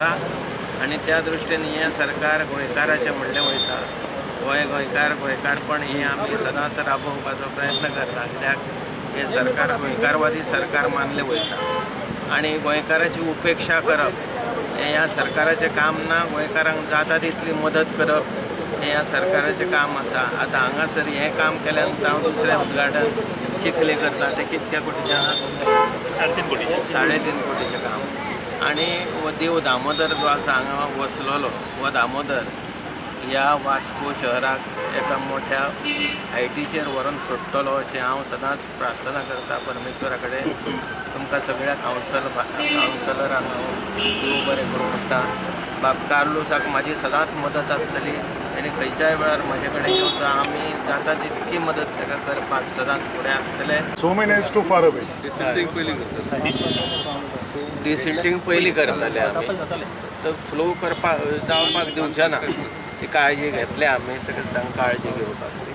आनी त्या दृश्टीन हें सरकार गोंयकाराचें म्हणलें वयता. गोंय गोंयकार गोंयकारपण हें आमी सदांच राबोवपाचो प्रयत्न करता, कित्याक हें सरकार गोंयकारवादी सरकार मानलें वयता आनी गोंयकाराची उपेक्षा करप हें ह्या सरकाराचें काम ना. गोंयकारांक जाता तितली मदत करप हें ह्या सरकाराचें काम आसा. आतां हांगासर हें काम केल्या नंतर हांव दुसरें उद्घाटन चिखले करता, तें कितक्या कोटीचें आसा? 3.5 कोटीचें काम. आनी हो देव दामोदर जो आसा हांगा वसलेलो, हो दामोदर ह्या वास्को शहराक एका मोठ्या हायटीचेर व्हरून सोडटलो अशें हांव सदांच प्रार्थना करता परमेश्वरा कडेन. तुमकां सगळ्या कावन्सलरांक हांव देव बरें करूं म्हणटा. बाब कार्लूसाक म्हाजी सदांच मदत आसतली आनी खंयच्याय वेळार म्हाजे कडेन येवचो, आमी जाता तितकी मदत ताका करपाक सदांच फुडें आसतले. So many is too far away. Desilting पयलीं करतले आमी, तर फ्लो करपाक जावपाक दिवचे ना, ती काळजी घेतले आमी, ताका सांग काळजी घेवपाक.